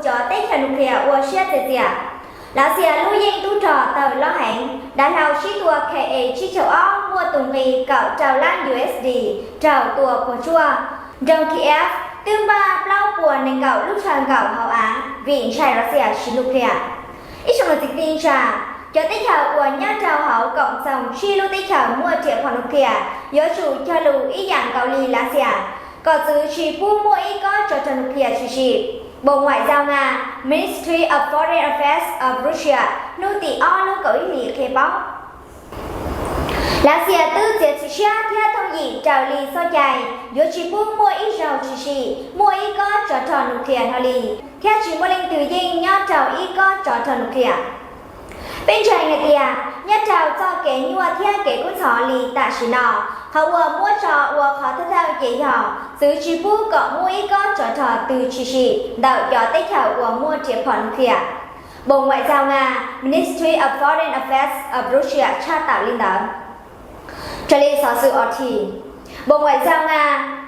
cov teb chaws nuclear ua siab txias txias. Lav Xias lub yeej tub rog tawg loj heev, dav hlau sib tua K A tsib caug ob muaj tus nqi kaum rau lab U S D raug tua puas tsuaj. Nroog Kiev twb npaj plaub puas nees nkaum lub chaw nkaum hauv av vim ntshai Lav Xias siv nuclear. Ib tsoom niam txiv kwv tij neej tsa, cov teb chaws uas nyob rau hauv koom txoos tsib lub teb chaws muaj riam phom nuclear yuav tsum cog lus ib yam nkaus li Lav Xias, kom txwv tsis pub muaj ib kob tsov rog nuclear tshwm sim. Bộ Ngoại giao Nga, Ministry of Foreign Affairs of Russia, hnub tim ob lub kaum ib hlis qhia paub, Lav Xias twb txiav txim siab thiab thooj yim raws li txoj cai yuav tsis pub muaj ib zaug tshwm sim muaj ib kob tsov rog nuclear hlo li, thiab tsis muaj leej twg yeej nyob rau ib kob tsov rog nuclear. Peb ntseeg hais tias nyob rau txoj kev nyuaj thiab kev kub ntxhov li tam sim no, qhov uas muab tso ua qhov thawj thawj ces yog txwv tsis pub kom muaj ib kob tsov rog twg tshwm sim ntawm cov teb chaws uas muaj riam phom nuclear. Bộ Ngoại giao Nga, Ministry of Foreign Affairs of Russia tshaj tawm li ntawd. Raws li xov xwm R T, Bộ Ngoại giao Nga,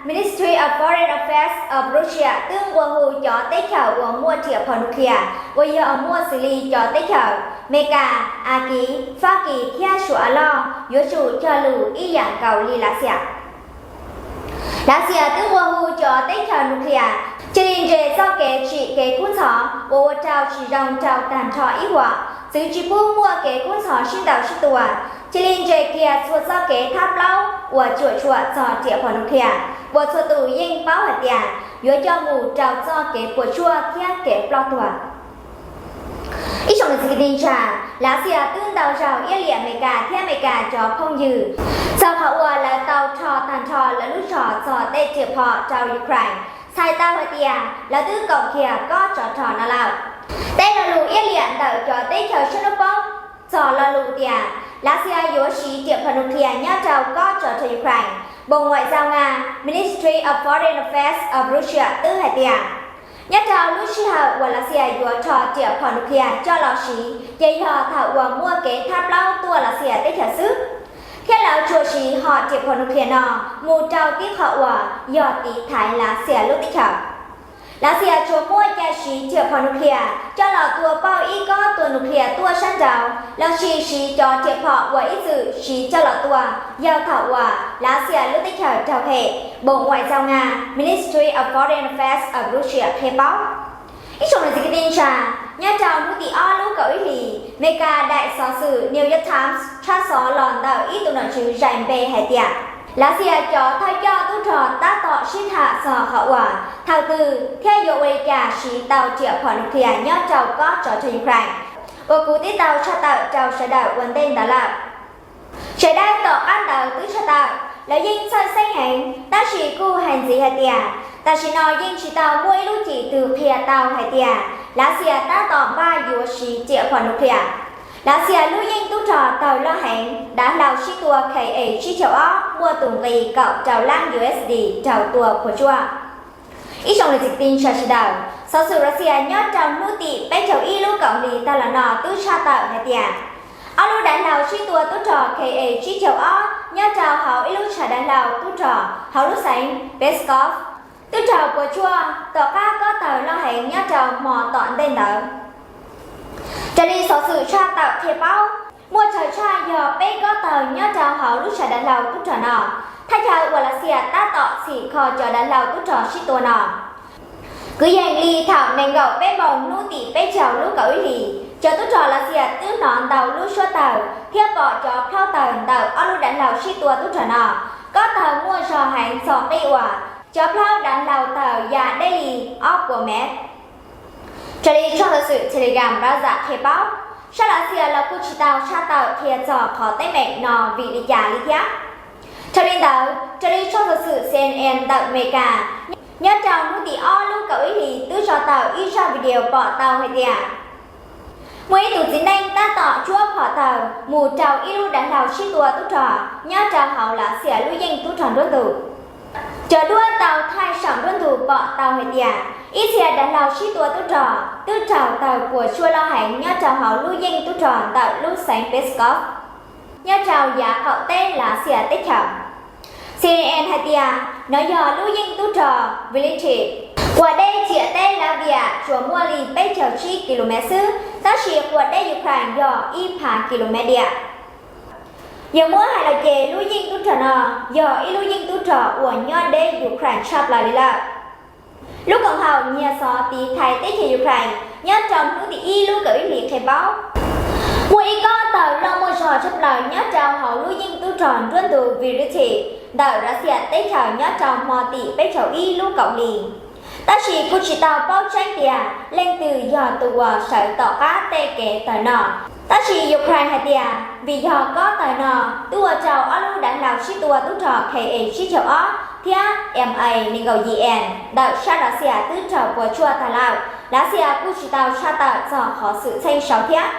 Ministry of Foreign Affairs of Russia twb nqua hu cov teb chaws uas muaj riam phom nuclear uas yog muaj xws li cov teb chaws Amelikas, Askiv, Fabkis thiab Suav loj yuav tsum cog lus ib yam nkaus li Lav Xias. Lav Xias twb nqua hu cov teb chaws nuclear cia li nres txoj kev tsim kev kub ntxhov uas ua rau tsis zoo rau tag nrho ib huam, txwv tsis pub muaj kev kub ntxhov sib ntaus sib tua, cia li nres kiag txhua txoj kev thab plaub uas cuam tshuam txog riam phom nuclear uas txhua tus yeej paub hais tias yuav coj mus rau txoj kev puas tsuaj thiab kev ploj tuag. Ib tsoom niam txiv kwv tij neej tsa, Lav Xias twb ntaus zaug iab liam Amelikas thiab Amelikas cov phooj ywg txog qhov uas lawv tau rho tag nrho lawv lub zog txog tej riam phom rau Ukraine, txhais tau hais tias lawv twb koom kiag kob tsov rog no lawm. Tej lo lus iab liam ntawm cov teb chaws sab hnub poob txog lo lus tias Lav Xias yuav siv riam phom nuclear nyob rau kob tsov rog Ukraine, Bộ Ngoại giao Nga, Ministry of Foreign Affairs of Russia twb hais tias nyob rau lub sij hawm uas Lav Xias yuav rho riam phom nuclear coj los siv ces yog thaum uas muaj kev thab plaub tuaj Lav Xias teb chaws xwb, thiab lawv tsuas siv hom riam phom nuclear no mus rau tib qho uas yog tiv thaiv Lav Xias lub teb chaws. Lav Xias tsuas muaj cai siv riam phom nuclear coj los tua pauj ib kob tua nuclear tuaj sab nraud lossis siv cov riam phom uas ib txwm siv coj los tua yog thaum uas Lav Xias lub teb chaws raug hem, Bộ Ngoại giao Nga, Ministry of Foreign Affairs of Russia qhia paub. Ib tsoom niam txiv kwv tij neej tsa, nyob rau hnub tim ob lub kaum ib hlis, Amelikas daim xov xwm New York Times tshaj xov los ntawm ib tug nom tswv zais npe hais tias Lav Xias cov thawj coj tub rog tab tom sib tham txog qhov uas thaum twg thiab yuav ua li cas siv tau riam phom nuclear nyob rau kob tsov rog Ukraine, uas kuv twb tau tshaj tawm rau sawv daws ua ntej ntawd lawm. Tsev dawb tom qab ntawd twb tshaj tawm, lawv yeej txhawj xeeb heev, tab sis kuj hais ntxiv hais tias tam sim no yeej tsis tau muaj ib lub cim twg qhia tau hais tias Lav Xias tab tom npaj yuav siv riam phom nuclear. Lav Xias lub yeej tub rog tawg loj heev, dav hlau sib tua K A tsib caug ob muaj tus nqi kaum rau lab U S D raug tua puas tsuaj. Ib tsoom niam txiv kwv tij neej tsa sawv daws, xov xwm Lav Xias nyob rau hnub tim peb caug ib lub kaum hlis tag los no twb tshaj tawm hais tias ob lub dav hlau sib tua tub rog K A tsib caug ob nyob rau hauv ib lub tshav dav hlau tub rog hauv lub xeev Pskov twb raug puas tsuaj tom qab kob tawg loj heev nyob rau hmo tom ntej ntawd. Raws li xov xwm tshaj tawm qhia paub, muaj chaw tshaj yog peb kob tawg nyob rau hauv lub tshav dav hlau tub rog no. Thaj chaw uas Lav Xias tab tom txhim kho cov dav hlau tub rog sib tua no, kwv yees li thaum nees nkaum peb moos hnub tim peb caug lub kaum ib hlis, cov tub rog Lav Xias twb hnov ntau lub suab tawg thiab pom cov plhaub tawg ntawm ob lub dav hlau sib tua tub rog no. Kob tawg muaj zog heev txog qib uas cov plhaub dav hlau tawg ya deb li ob puas mev. Raws li tshooj xov xwm Telegram Raza qhia paub, sab Lav Xias los kuj tsis tau tshaj tawm qhia txog qhov teeb meem no vim li cas li thiab. Dhau li ntawd, raws li tshooj xov xwm C N N ntawm Amelikas, nyob rau hnub tim ob lub kaum ib hlis twb tso tawm ib zaj video pom tau hais tias muaj ib tug txiv neej tab tom tsuab phom tawg mus rau ib lub dav hlau sib tua tub rog nyob rau hauv Lav Xias lub yeej tub rog nruab ntug. Cov duab tau thaij saum nruab ntug pom tau hais tias ib txhia dav hlau sib tua tub rog twb raug tawg puas tsuaj loj heev nyob rau hauv lub yeej tub rog ntawm lub xeev Pskov, nyob rau yav qaum teb Lav Xias teb chaws. C N N hais tias No yog lub yeej tub rog Vyazhyiv, quas deb ciam teb Latvia tsuas muaj li peb caug tsib ki lo mev xwb, tab sis quas deb Ukraine yog ib phav ki lo mev diam. Yog muab hais los ces lub yeej tub rog no yog ib lub yeej tub rog uas nyob deb Ukraine tshaj plaws li lawm. Lub koom haum nyiag xov tiv thaiv teb chaws Ukraine nyob rau hnub tim ib lub kaum ib hlis qhia paub, muaj ib kob tawg loj muaj zog tshaj plaws nyob rau hauv lub yeej tub rog nruab ntug Vyazhyiv ntawm Russia teb chaws nyob rau hmo tim peb caug ib lub kaum hli. Tab sis kuj tsis tau paub tseeb tias leej twg yog tus uas sawv tom qab tej kev tawg no. Tab sis Ukraine hais tias vim yog kob tawg no twb ua rau ob lub dav hlau sib tua tub rog K A tsib caug ob thiab M A nees nkaum yim N ntawm sab Russia twb raug puas tsuaj tag lawm, Russia kuj tsis tau tshaj tawm txog qhov xwm txheej sau thiab.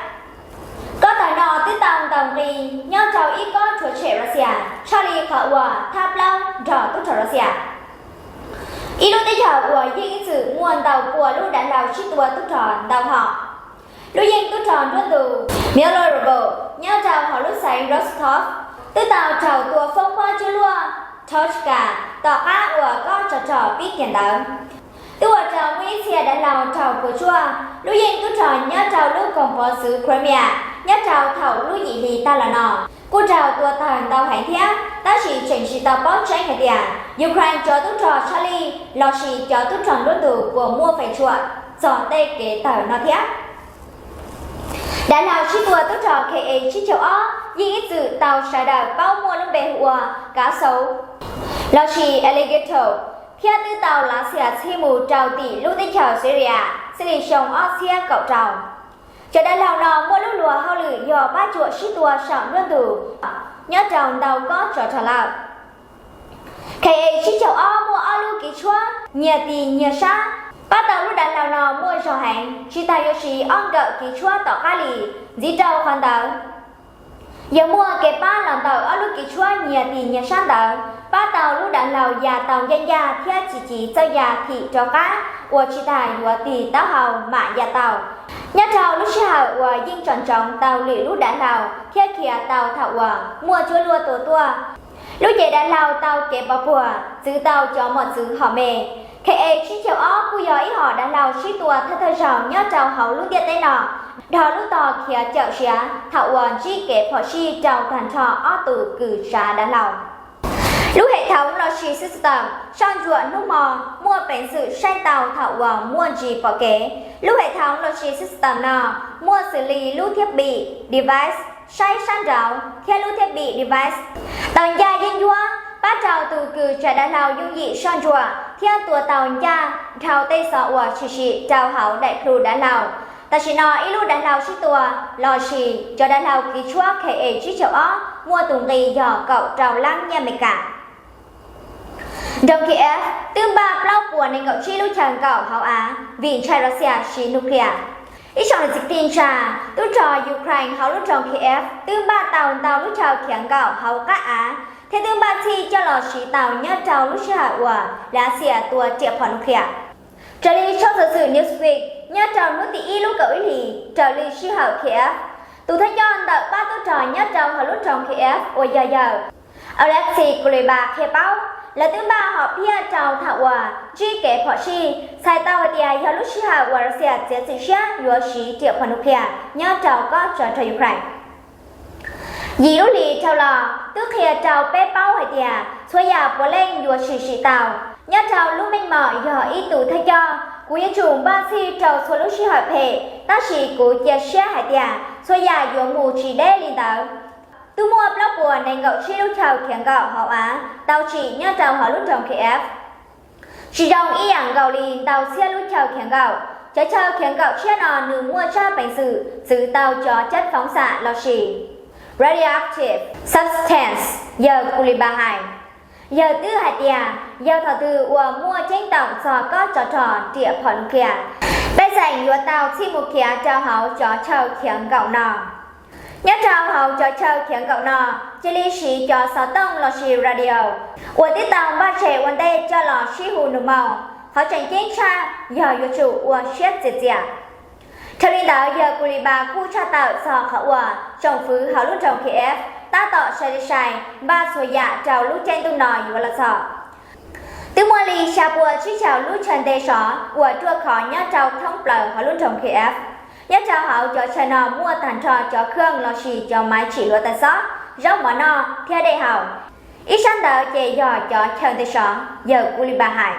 Kob tawg no twb tau ntaus nqi nyob rau ib kob rhuav tshem Russia tshaj li qhov uas thab plaub nrog tub rog Russia, ib lub teb chaws uas yeej ib txwm muaj ntau pua lub dav hlau sib tua tub rog ntau hom. Lub yeej tub rog nruab ntug Miroslav nyob rau hauv lub xeev Rostov twb tau raug tua foob pob cuab luaj Tochka tom qab uas kob tsov rog pib kiag ntawd, twb ua rau muaj ib txhia dav hlau raug puas tsuaj. Lub yeej tub rog nyob rau lub koog pov txwv Crimea nyob rau thaum lub yim hli tag los no kuj raug tua tawg ntau heev thiab, tab sis tseem tsis tau paub tseeb hais tias Ukraine cov tub rog tshaj lij lossis cov tub rog nruab ntug puas muaj feem tshuam txog tej kev tawg no thiab. Dav hlau sib tua tub rog K A tsib caug ob yeej ib txwm tau sawv daws paub muaj lub npe hu ua Kav Xauv lossis Alligator, thiab twb tau Russia txhij mus rau tim lub teb chaws Syria txij li xyoo ob txhiab kaum rau. Cov dav hlau no muaj lub luag hauj lwm yog pab cuam sib tua saum nruab ntug nyob rau ntau kob tsov rog lawm. K A tsib caug ob muaj ob lub kiv tshuab nyiag tis nyiag sab, pab tau lub dav hlau no muaj zog heev, tsis tas yuav siv ob nkawm kiv tshuab tom qab li. Ntxiv rau qhov ntawd, yog muaj kev pab los ntawm ob lub kiv tshuab nyiag tis nyiag sab ntawd, pab tau lub dav hlau ya tau ncaj ncaj thiab tsis civ txawj ya thim rov qab, ua tsis tas yuav tis taub hau mam ya tau. Nyob rau lub sij hawm uas yeej tsom ntsoov tau lwm lub dav hlau thiab khiav tau thaum uas muaj cuab luaj tua tuaj, lub cev dav hlau tau kev pov puag txwv tau cov mos txwv hom me. K A tsib caug ob kuj yog ib hom dav hlau sib tua thawj thawj zaug nyob rau hauv lub ntiaj teb no, dhos lub tog khiav cawm siav thaum uas ntsib kev phom sij rau tag nrho ob tug kws tsav dav hlau. Lub hem thaum lossis system soj ntsuam hnub hmo muaj peev xwm saib tau thaum uas muaj ntsis pom kev. Lub hem thaum lossis system no muaj xws li lub thiab pim device saib sab nraud thiab lub thiab pim device tau ncaj yeeb ncuab, pab rau tus kws tsav dav hlau yooj yim soj ntsuam thiab tua tau ncaj dhau tej xov uas tshwm sim rau hauv daim plhu dav hlau. Tam sim no ib lub dav hlau sib tua lossis cov dav hlau kiv tshuab K A tsib caug ob muaj tus nqi yog kaum rau lab nyiaj Amelikas. Nroog Kiev twb npaj plaub puas nees nkaum tsib lub chaw nkaum hauv av vim ntshai Russia siv nuclear. Ib tsoom niam txiv kwv tij neej tsa, tub rog Ukraine hauv lub nroog Kiev twb npaj tau ntau lub chaw khiav nkaum hauv qab av thiab twb npaj txhij coj los siv tau nyob rau lub sij hawm uas Russia tua riam phom nuclear. Raws li tshooj xov xwm Newsweek, nyob rau hnub tim ib lub kaum ib hlis raws li sij hawm Kiev, tus thawj coj ntawm pab tub rog nyob rau hauv lub nroog Kiev uas yog yawg Oleksiy Kuleba qhia paub, lawv twb npaj hom phiaj rau thaum uas ntsib kev phom sij, txhais tau hais tias yog lub sij hawm uas Russia txiav txim siab yuav siv riam phom nuclear nyob rau kob tsov rog Ukraine. Yim lub hlis dhau los twb qhia rau peb paub hais tias txhua yam puav leej yuav tshwm sim tau. Nyob rau lub meej mom yog ib tug thawj coj, kuv yuav tsum npaj txhij rau txhua lub sij hawm phem, tab sis kuv cia siab hais tias txhua yam yuav mus tsis deb li ntawd. Twb muaj plaub puas nees nkaum tsib lub chaw khiav nkaum hauv av tau tsim nyob rau hauv lub nroog Kiev, tsis zoo ib yam nkaus li ntau txhiab lub chaw khiav nkaum. Cov chaw khiav nkaum tshiab no nws muaj tsab peev xwm txwv tau cov cab foov xam lossis radioactive substance, yawg Kuleba hais. Yawg twb hais tias yog thaum twg uas muaj ceeb toom txog kob tsov rog riam phom nuclear, pej xeem yuav tau txhij mus khiav rau hauv cov chaw khiav nkaum no. Nyob rau hauv cov chaw khiav nkaum no, cia li siv cov xov tooj lossis radio uas twb tau npaj tseg ua ntej coj los sib hu nug moo. Qhov tseem ceeb tshaj yog yuav tsum ua siab txias txias. Raws li ntawd, yawg Kuleba kuj tshaj tawm txog qhov uas tsoom fwv hauv lub nroog Kiev tab tom sai sai npaj txhua yam rau lub caij ntuj no yuav los txog. Twb muaj li xya pua tsib caug lub chaw nte sov uas ruaj khov nyob rau thoob plaws hauv lub nroog Kyiv. Nyob rau hauv cov chaw no muaj tag nrho cov khoom lossis cov maiv tsim hluav taws xob, zaub mov noj thiab dej haus. Ib sab ntawd ces yog cov chaw nte sov, yawg Kuleba hais.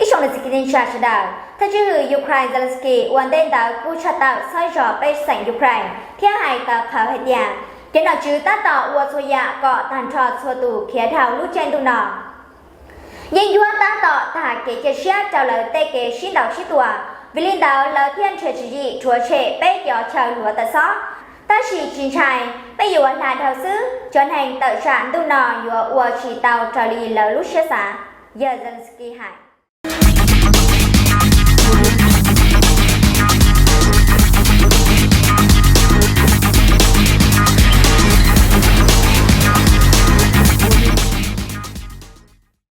Ib tsoom niam txiv kwv tij sawv daws, thawj tswj hwm Ukraine Zelensky ua ntej ntawd kuj tshaj tawm txhawb zog pej xeem Ukraine thiab hais tawv qhawv hais tias cov nom tswv tab tom ua txhua yam kom tag nrho txhua tus khiav dhau lub caij ntuj no. Yeeb ncuab tab tom tag kev cia siab rau lawv tej kev sib ntaus sib tua, vim li ntawd lawv thiaj nrhiav tswv yim rhuav tshem peb cov chaw hluav taws xob. Tab sis tsis ntshai, peb yuav hla dhau xwb, cov neeg tawm tsam ntuj no yuav ua tsis tau raws li lawv lub siab xav, yawg Zelensky hais.